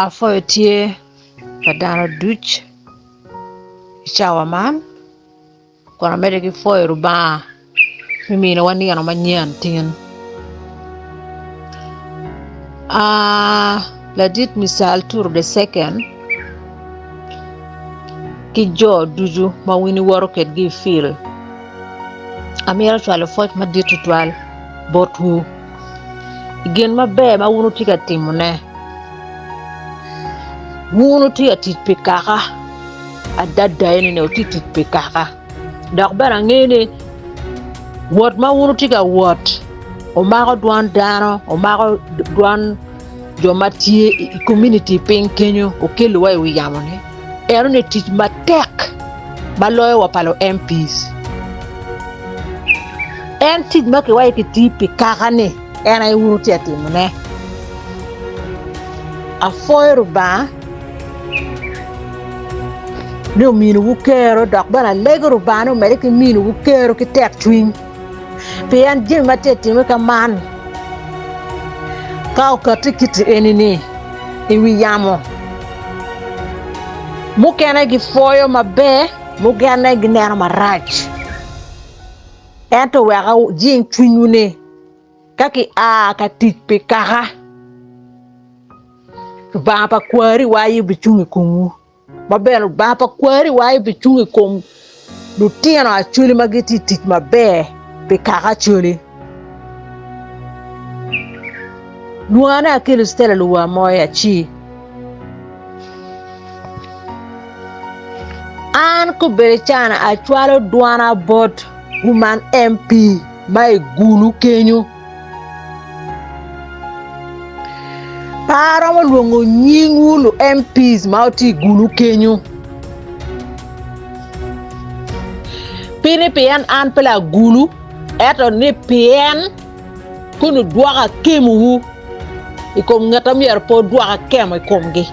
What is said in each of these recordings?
Apwoyo tye pa dano duc i cawa man kun amedde ki pwoyo Lubanga me miniwa nino manyen tin ladit Mical Turu the second ki jo ducu ma wun iwoto kwedgi i fil amito cwalo pwoc madit tutwal botwu. I gin maber ma wun wutye ka timone, wun wutye ka tic pi kaka adada eni wutye ka tic pi kaka dok bene angeyo ni wot ma wun wutye ka wot wumako dwan dano wumako dwan jo ma tye i kominiti piny kenyo wukelowa i wi yamo-ni enoni tic matek ma loyo wa pa lu MPs. En tic ma kiwaco kiti pi kaka-ni en aye wun wutye ka timone. Apwoyo Rubanga ni ominiwu kero dok bene alego Rubanga ni omedde ki miniwu kero ki tekcwiny pien jami ma tye ka timme ka man ka okatti kiti eni-ni i wi yamo mukene gipwoyo maber mukene gineno marac. Ento wek wujing cwinywu ni, ka kia ka tic pi kaka, Lubanga pa kwariwa aye bicung i komwu, ma bene Lubanga pa kwariwa aye bicung i kom lutino Acholi ma gitye i tic maber pi kaka Acholi. Lwongane Akelo Stella Luwa Moya ci. An kobedo cana acwalo dwana bot Woman MP ma i Gulu kenyo. Pe aromo lwongo nyingwu lu MPs ma wutye i Gulu kenyo. Pe ni pien an pe lagulu ento ni pien kun wudwoko akemowu i kom ngat ma myero pe wudwok akemo i komgi.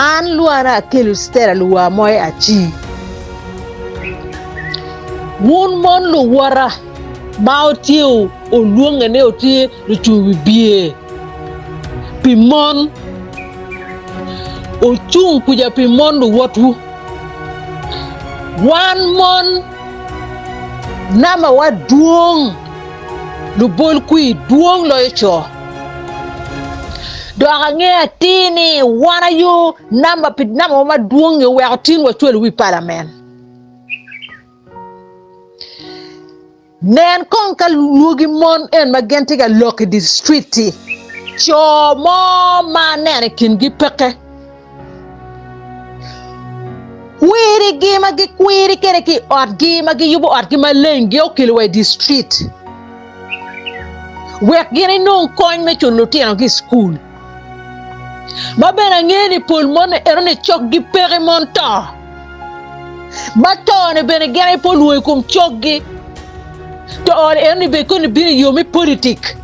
An lwana akelo Stella luwa mo i aci. Wun mon luwota ma wutye olwonge ni wutye lucung wi bye pi mon, wucung kuca pi mon luwotwu. Wan mon namawa dwong, lubol kwir dwong loyo co. Dok angeyo atir ni wan aye namba pi namawa madwong-ngi oweko tin wacwalowu i palament. Nen kong ka lwogi mon en ma gin tye ka lok i distrit-ti, co mo ma aneno i kingi peke. Kwirigi ma gikwiri kwede ki i otgi ma giyubo otgi maleng gi okelo wa i distrit wek gin inong kony me culo lutinogi i cukul. Ma bene angeyo ni pol mon enoni cokgi peke mon to. Ma to-ni bene gin aye pe olwongo i kom coggi. To-ni enoni bene koni bino i yo me politik.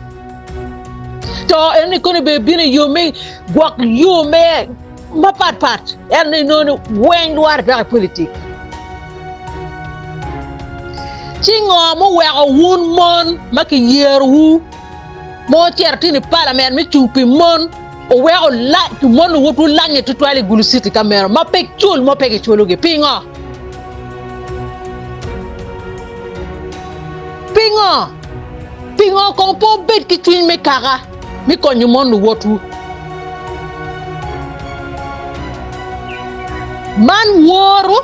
To enoni koni bene bino i yo me gwok yo me mapat pat. Ento inongo ni weng lware dok i politik. Ci ngo muweko wun mon ma kiyerowu ma wucito tino i palament me cung pi mon Oweko mon luwotwu lanye tutwal i Gulu City ka meno ma pe cul mo pe kiculogi. Pingo? Pingo? Pingo kong pe wubed ki cwiny me kaka me konyo mon luwotwu? Man woru,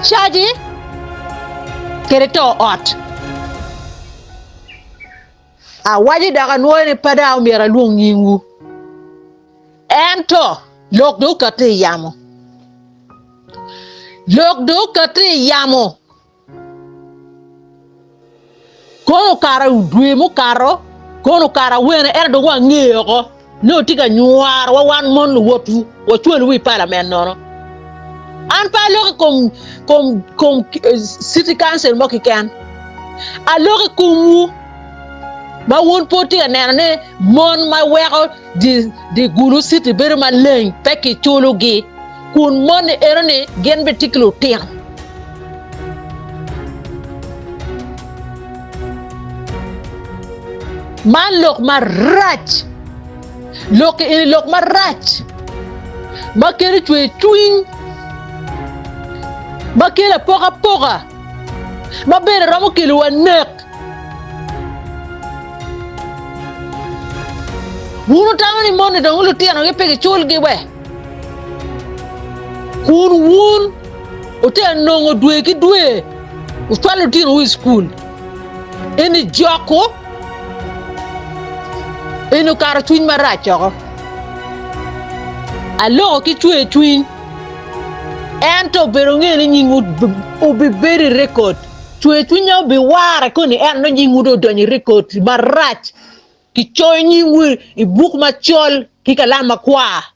caji, kede to ot. Awaco dok anwoyo ni pe dong omyero alwong nyingwu, ento lok dong okatti i yamo. Lok dong okatti i yamo. Kono okato dwe mukato, kono okato awene, ento dong wangeyo oko. Nongo tye ka nywarowa wan mon luwotwu, wacwalowu i palament nono. An pe aloko i kom, kom, kom city council mo keken. Aloko i komwu ma wun pe wutye ka neno ni mon ma weko di, di Gulu city bedo maleng pe kiculogi, kun mon-ni eno-ni gin bitye ki lutino. Man lok marac. Lok eni lok marac ma kelo cwer cwiny, ma kelo apokapoka, ma bene romo kelo wa nek. Wun wutamo ni moni dong lutinogi pe giculgi we? Kun wun wutye ka nongo dwe ki dwe wucwalo lutinowu i cukul. Eni joko, eni okato cwiny marac oko. Aloko ki cwer cwiny, ento obedo nge ni nyingwu obibedo i rekod. Cwer cwinya obiware koni ento nongo nyingwu dong odonyo i rekod marac. Kicoyo nyingwu i buk macol ki kalam makwar.